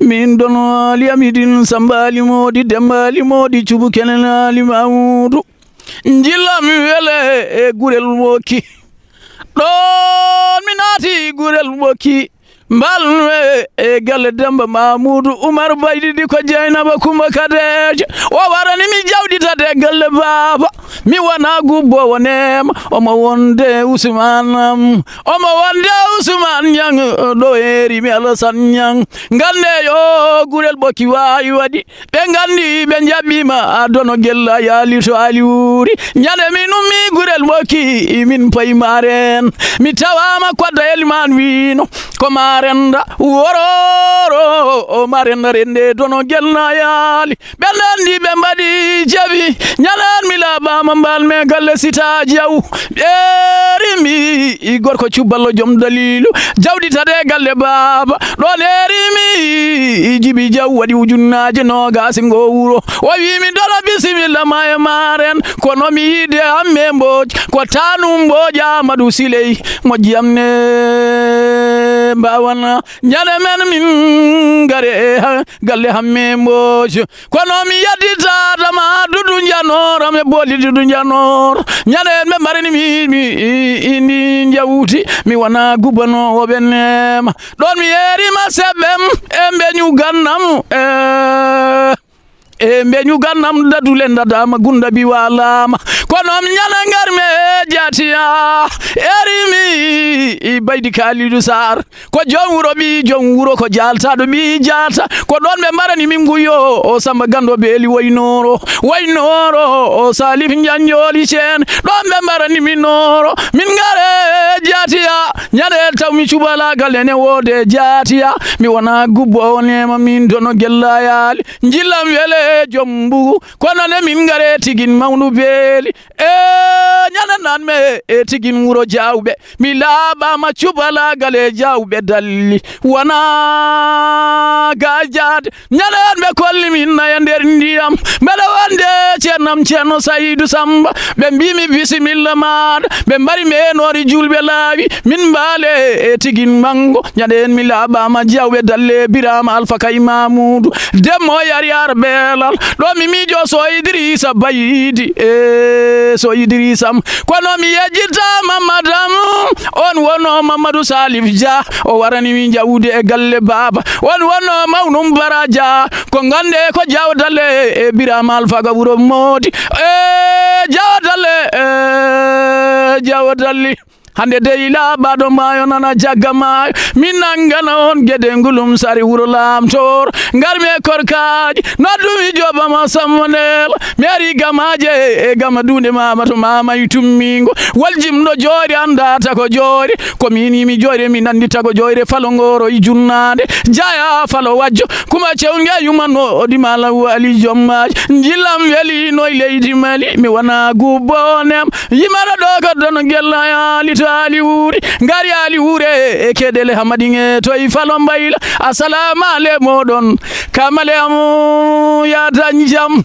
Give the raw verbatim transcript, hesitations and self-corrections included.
min Dono Ali Amidin Samba Ali Moodi Demba Ali Moodi Cubu Kenen Ali Mamuudu. Njillam wele e Gurel Wokki. Ɗoon mi naati Gurel Wokki. Mbalmi e galle Demba Mamuudu Umar Baydidi ko Jeynaba Kumba Kadeejo. O warani mi jawdi tati e galle baaba. Mi wona gubbo wonema. Omo wonde Usmaan am. Omo wonde Usmaan Ñaŋ. Ɗo heeri mi Alasan Ñaŋ. Ngande yo Gurel Ɓokki waawi waɗi. Ɓe nganndi ɓe njaɓɓiima, a Dono Gella yaali to Aliwuuri. Ñande min ummii Gurel Ɓokki, min payi Maaren. Mi tawaama Kodda Elimaan wiino, ko Maarenda, wororo, o Maarenda rende Dono Gella yaali. Ɓe ndenndi ɓe mbaɗi cebi, ñande mi laaɓaama mbaal me galle Sita Jaw. Ɓeeri mi gorko Cuballo joom daliilu, jawdi tati e galle baaba. Ɗoon heerimi Jibi Jaw waɗi ujunnaaje noogaas e ngoo wuro. O wiimi, Dono, bisimilla ma e Maaren. Kono mi yiide Hamme Mbooj, ko Taanum Mbooj Aamadu Siley, moƴƴi am ne mbaawana. Ñande men min ngare e ha-, galle Hamme Mbooj. Kono mi yadditaa dama Dudu Njanoor, am e booli Dudu Njanoor. Ñande en ɓe mbarini mi, mi, i-, i-, ndi njawdi, mi wona gubanoowo ɓe neema. Ɗoon mi yeerima sebbem, e mbeñu gannam, e, e mbeñu gannam dadule ndadama gunda bi waalama. Kono mi ñande ngarmi e jaatiya, erimi i Baydi Kaalidu Saar. Ko joom wuro ɓii joom wuro, ko jaaltaaɗo ɓii jaalta. Ko ɗoon ɓe mbarani min nguyo, o Samba Ganndo Beeli Waynooro. Waynooro, o Salif Njanjooli Ceen. Ɗoon ɓe mbarani min nooro. Min ngare jaatiya. Ñande taw mi cubalaagal ene woode jaatiya. Mi wona gubbo o neema min Dono Gella yaali. Njillam wele joom mbugu. Kono ne min ngare tigin mawndu beeli. E ñande nan me e tigin wuro Jaawɓe. Mi laaɓaama cubalaagal e Jaawɓe dalli. Wona gaajaade. Ñande on ɓe kolli min naya nder ndiyam. Mbeɗa wonde ceernam Ceerno Sayidu Samba. Ɓe mbii mi bisimilla maaɗa. Ɓe mbari mi enoori juulɓe laawi. Min mbaale e tigin manngo. Ñande en mi laaɓaama Jaawɓe dalle Biraama Alfa Kay Mamuudu. Demmo yari ar beelal. Ɗo mi miijo so Idrissa Baydi. E so Idrissa am. Kono mi yejjitaama madam. On wonno Mamadou Salif Dia. O warani mi jawdi e galle baaba. On wonno mawnum Bara Dia. Ko ngande ko jawdale e Biraama Alfa ga wuro Moodi. E jawdale, e jawdalli. Hande dey laaɓaaɗo maayo nana jagga maayo. Min nanngana on Gede Ngulum Sari wuro Laamtoor. Ngarmi e korkaaji. Noddumi Jooba ma Sammo Ndeel. Mi ari gamaaje e gama duunde maama to maama yu tummingo. Waljimɗo joori anndaata ko joori. Ko min yimi joyre, min anndi tago joyre, falo ngoro e junnaande. Jaya falo wajjo, kuma cewnge yumanno, o dima law ali jommaaji. Njillam weli no e leydi Mali, mi wona gubbo nem. Yimara ɗo ko Dono Gella yaali to Aliwuuri. Ngari Aliwuure e keɗele Hamadiŋe to e falo mbayla. Assalamu aleykum moɗon. Kamale am ya dañ jam.